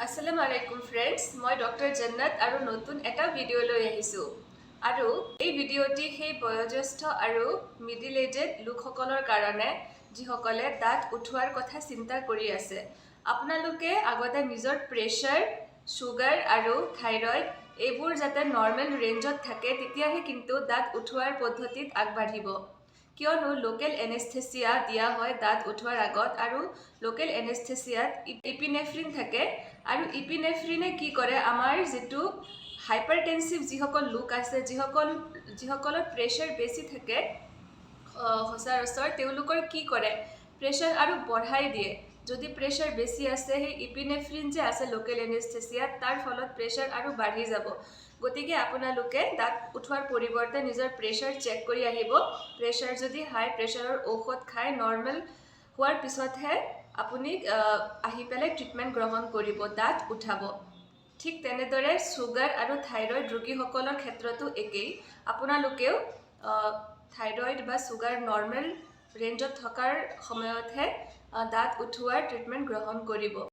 আসসালামু আলাইকুম ফ্ৰেণ্ডছ, মই ডক্টৰ জন্নত আৰু নতুন এটা ভিডিঅ' লৈ আহিছোঁ। আৰু এই ভিডিঅ'টি সেই বয়োজ্যেষ্ঠ আৰু মিডিল এজেড লোকসকলৰ কাৰণে, যিসকলে দাঁত উঠোৱাৰ কথা চিন্তা কৰি আছে। আপোনালোকে আগতে নিজৰ প্ৰেছাৰ, চুগাৰ আৰু থাইৰইড এইবোৰ যাতে নৰ্মেল ৰেঞ্জত থাকে, তেতিয়াহে কিন্তু দাঁত উঠোৱাৰ পদ্ধতিত আগবাঢ়িব। কিয়নো লোকেল এনেস্থেচিয়া দিয়া হয় দাঁত উঠোৱাৰ আগত আৰু লোকেল এনেস্থেচিয়াত ইপিনেফ্ৰিন থাকে। আৰু ইপিনেফ্ৰিনে কি কৰে? আমাৰ যিটো হাইপাৰটেনচিভ যিসকল লোক আছে, যিসকলৰ প্ৰেছাৰ বেছি থাকে সচৰাচৰ, তেওঁলোকৰ কি কৰে? প্ৰেছাৰ আৰু বঢ়াই দিয়ে। যদি প্ৰেছাৰ বেছি আছে, সেই ইপিনেফ্ৰিন যে আছে লোকেল এনেস্থেচিয়াত, তাৰ ফলত প্ৰেছাৰ আৰু বাঢ়ি যাব। গতিকে আপোনালোকে দাঁত উঠোৱাৰ পৰিৱৰ্তে নিজৰ প্ৰেছাৰ চেক কৰি আহিব। প্ৰেছাৰ যদি হাই, প্ৰেছাৰৰ ঔষধ খাই নৰ্মেল হোৱাৰ পিছতহে আপুনি আহি পেলাই ট্ৰিটমেণ্ট গ্ৰহণ কৰিব, দাঁত উঠাব। ঠিক তেনেদৰে চুগাৰ আৰু থাইৰইড ৰোগীসকলৰ ক্ষেত্ৰতো একেই। আপোনালোকেও থাইৰইড বা চুগাৰ নৰ্মেল ৰেঞ্জত থকাৰ সময়তহে দাঁত উঠোৱাৰ ট্ৰিটমেণ্ট গ্ৰহণ কৰিব।